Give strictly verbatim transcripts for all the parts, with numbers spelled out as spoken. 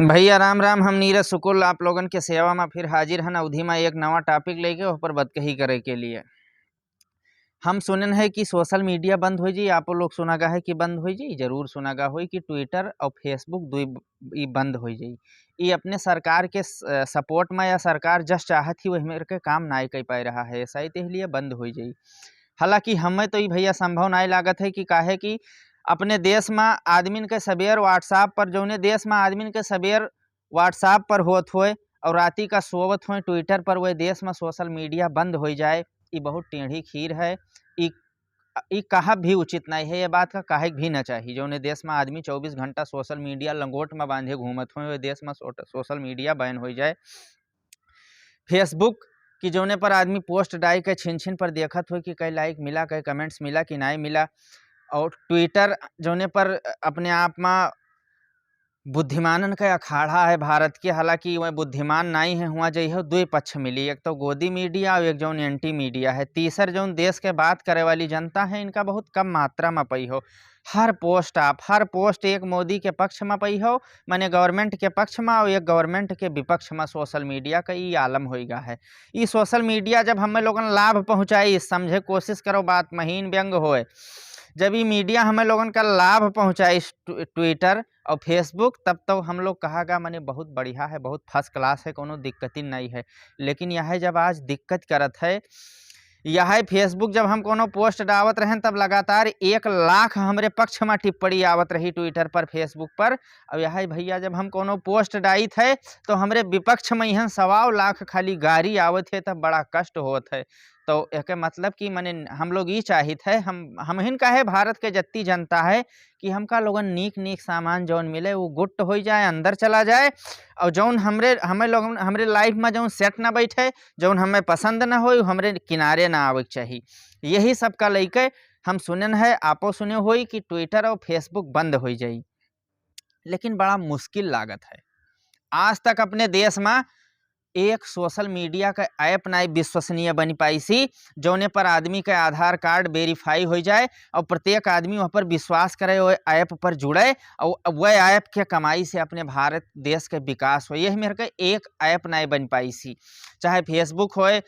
भैया राम राम, हम नीरज शुक्ल आप लोगन के सेवा में फिर हाजिर हन अवधी में एक नवा topic लेके, ओह पर बतकही करे के लिए। हम सुनन है कि social media बंद हो जाई, आपो लोग सुना गा है कि बंद हो जाई, जरूर सुना गा होई कि Twitter और Facebook दुई ब-, ई बंद हो जाई। ई अपने सरकार के स-, support में या सरकार जस चाहत ही वही मेर के काम नाय कर पा रहा है, शायद यही लिए बंद हो जाई। हालांकि हमें तो ई भैया संभव नाय लागत है कि काहे कि अपने देश में आदमीन के सबेर WhatsApp पर, जौने देश में आदमीन के सबेर WhatsApp पर होत होए और राती का सोवत होए Twitter पर, वह देश में social media बंद हो जाए, ई बहुत टेढ़ी खीर है। ई, ई कहब भी उचित नहीं है, ये बात का कहे भी ना चाहिए। जौने देश में आदमी चउबीस घंटा social media लंगोट में बांधे घूमत होए, वह देश में सोट-, social media ban हो जाए। Facebook कि जौने पर आदमी post डाल के छिन छिन पर देखत होए कि कई like मिला, कई comments मिला कि नाय मिला, और Twitter जौने पर अपने आप में बुद्धिमानन के अखाड़ा है भारत के, हालांकि वह बुद्धिमान नाई है, हुआ जई हो, दुई पक्ष मिली, एक तो गोदी media और एक जौन anti media है। तीसर जौन देश के बात करे वाली जनता है, इनका बहुत कम मात्रा में पई हो। हर post आप, हर post एक मोदी के पक्ष में पई हो, माने government के पक्ष में और एक government के विपक्ष में social media का ई आलम होई गा है। ई social media जब हमें लोगन लाभ पहुँचाई, समझे कोशिश करो, बात महीन व्यंग होए, जब ई media हमें लोगन का लाभ पहुँचाई, ट्व-, Twitter और Facebook, तब तो हम लोग कहा गा, माने बहुत बढ़िया है, बहुत first class है, कोनो दिक्कत ही नहीं है। लेकिन यह जब आज दिक्कत करत है, यह Facebook जब हम कोनो post डावत रहेन, तब लगातार एक लाख हमरे पक्ष में टिप्पणी आवत रही Twitter पर, Facebook पर। अब यह भैया जब हम कोनो post डाइत है, तो हमरे विपक्ष में इहन सवाओ लाख खाली गारी आवत है, तब बड़ा कष्ट होत है। तो एके मतलब कि माने हम लोग ई चाहित है, हम, हमहिन का है, भारत के जत्ती जनता है, कि हमका लोगन नीक नीक सामान जौन मिले, वो गुट्ट होई जाए, अंदर चला जाए, और जौन हमरे, हमें लोगन, हमरे life में जौन set ना बैठे, जौन हमें पसंद ना होई, वो हमरे किनारे ना आवे के चाही। यही सब का लइके हम सुनन है, आपो सुने होई कि Twitter और Facebook बंद होई जाई, लेकिन बड़ा मुश्किल लागत है। आज तक अपने देश में एक social media का app नाई विश्वसनीय बन पाई सी, जौने पर आदमी का आधार card verify हो जाए और प्रत्येक आदमी वहाँ पर विश्वास करे, वो app पर जुड़े और वह app के कमाई से अपने भारत देश के विकास हो। यही मेर के एक app नाई बन पाई सी, चाहे Facebook होए,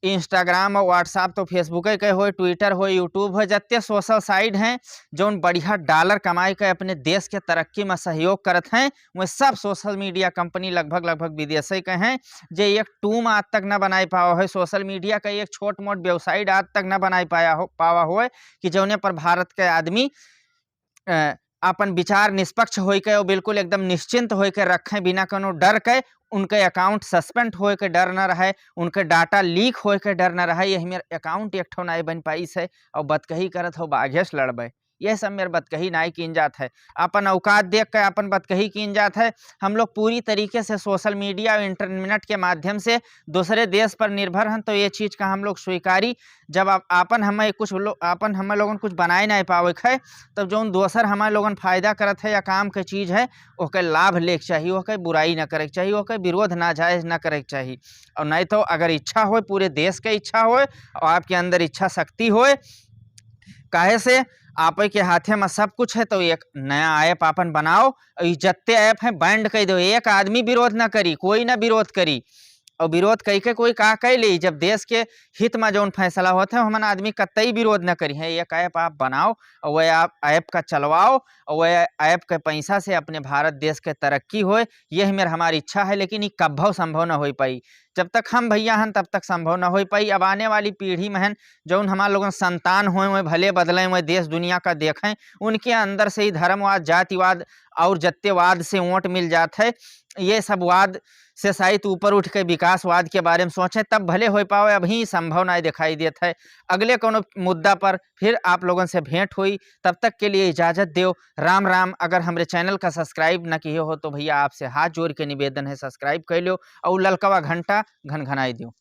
Instagram और WhatsApp तो Facebook के होए, Twitter होए, YouTube होए, जत्ते social site हैं, जौन बढ़िया dollar कमाए के अपने देश के तरक्की में सहयोग करत हैं, वह सब social media company लगभग, लगभग विदेशे के हैं, जे एक टूम आज तक न बनाए पावा होए, social media का एक छोट मोट website आज तक न बनाए पाया हो, पावा होए कि जौने पर भारत के आदमी, अ, अपन विचार निष्पक्ष होइके और बिल्कुल एकदम निश्चिंत होइके रखें, बिना कोनो डर के। उनके account suspend होए के डर न रहे, उनके data leak होए के डर न रहे। यही मेर account एक ठो नाई बन पाइस है और बतकही करत हो, बाघे से लड़बे। यह सब मेर बतकही नाई कीन जात है। अपन औकात देख के अपन बतकही कीन जात है। हम लोग पूरी तरीके से social media और internet के माध्यम से दूसरे देश पर निर्भर हन, तो ये चीज का हम लोग स्वीकारी। जब आप, आपन हमें कुछ लो-, आपन हमें लोगन कुछ बनाए नाई पावे के है, तब जौन दोसर हमारे लोगन फायदा करत है या काम के चीज है, ओके लाभ लेके चाहिए, ओके बुराई ना करे के चाहिए, ओके विरोध नाजायज ना करे के चाहिए। और नहीं तो अगर इच्छा होए, पूरे देश के इच्छा होए और आपके अंदर इच्छा शक्ति होए, काहे से आप के हाथे में सब कुछ है, तो एक नया app आपन बनाओ और ई जत्ते app है banned कर दो। एक आदमी विरोध ना करी, कोई ना विरोध करी। और विरोध कई के कोई का कह ले, जब देश के हित में जौन फैसला होत है, हमन आदमी कतई विरोध न करी है। एक app आप बनाओ और वह आप app का चलवाओ और वह app के पैसा से अपने भारत देश के तरक्की होए, यह मेर हमारी इच्छा है, लेकिन ये कब्भव संभव न हो पाई। जब तक हम भैया हन, तब तक संभव न हो पाई। अब आने वाली पीढ़ी में हन, जौन हमार लोगन संतान होए, वह भले बदलें, वह देश दुनिया का देखें, उनके अंदर से ही धर्मवाद, जातिवाद और जत्तेवाद से ओट मिल जात है। ये सब वाद से शायद ऊपर उठ के विकासवाद के बारे में सोचें, तब भले हो पावे, अभी संभव ना दिखाई देत है। अगले कोनो मुद्दा पर फिर आप लोगन से भेंट होई, तब तक के लिए इजाजत देव। राम राम। अगर हमरे channel का subscribe न किए हो तो भैया आपसे हाथ जोड़ के निवेदन है, subscribe कर लो और ललकवा घंटा घनघनाई दो।